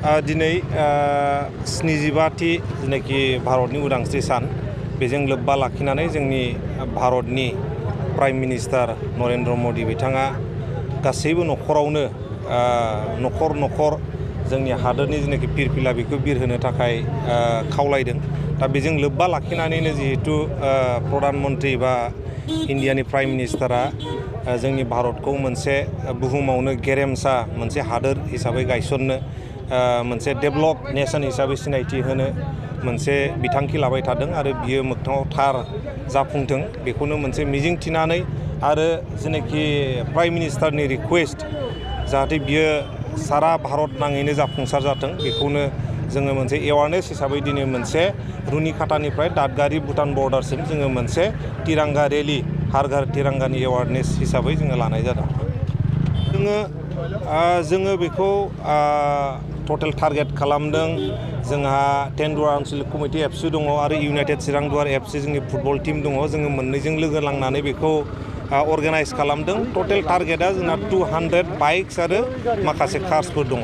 दिनै 77थि जेनाखि भारतनि उदांस्रि सान बेजों लोब्बा लाखिनानै जोंनि भारतनि प्राइम मिनिस्टार नरेन्द्र मदि बिथाङा गासैबो न'खरावनो न'खर जोंनि हादोरनि जेनाखि फिरफिला बेखौ बिरहोनो थाखाय खावलायदों। दा बेजों लोब्बा लाखिनानैनो जिहेतु प्रधान मन्त्रि बा इन्डियानि प्राइम मिनिस्टारा जोंनि भारतखौ मोनसे बुहुमावनो गेरेमसा मोनसे हादोर हिसाबै गायसननो मोनसे डेभलप नेशन हिसाबै सिनायथि होनो मोनसे बिथांखि लाबाय थादों आरो बियो मोगथाङाव थार जाफुंथों बेखौनो मोनसे मिजिं थिनानै आरो जेनाखि प्राइम मिनिस्टारनि रिकुवेस्ट जाहाथे बियो सारा भारत नाङैनो जाफुंसार जाथों बेखौनो जोङो मोनसे एवारनेस हिसाबै दिनै मोनसे रुनिखाटानिफ्राय दादगारि भुटान बर्डारसिम जोङो मोनसे तिरांगा रेलि हार घर तिरांगानि एवारनेस हिसाबै जोङो लानाय जादों। जोङो बेखौ टटेल टारगेट खालामदों। जोंहा टेनदुवार आनसलिक कमिटि एफसि दङ आरो इउनाइटेड चिरांदुवार एफसि जोंनि फुटबल टीम दङ। जोङो मोननैजों लोगो नांनानै बेखौ अर्गानाइज खालामदों। टटेल टारगेटआ जोंना 200 बाइक्स आरो माखासे कार्सफोर दङ।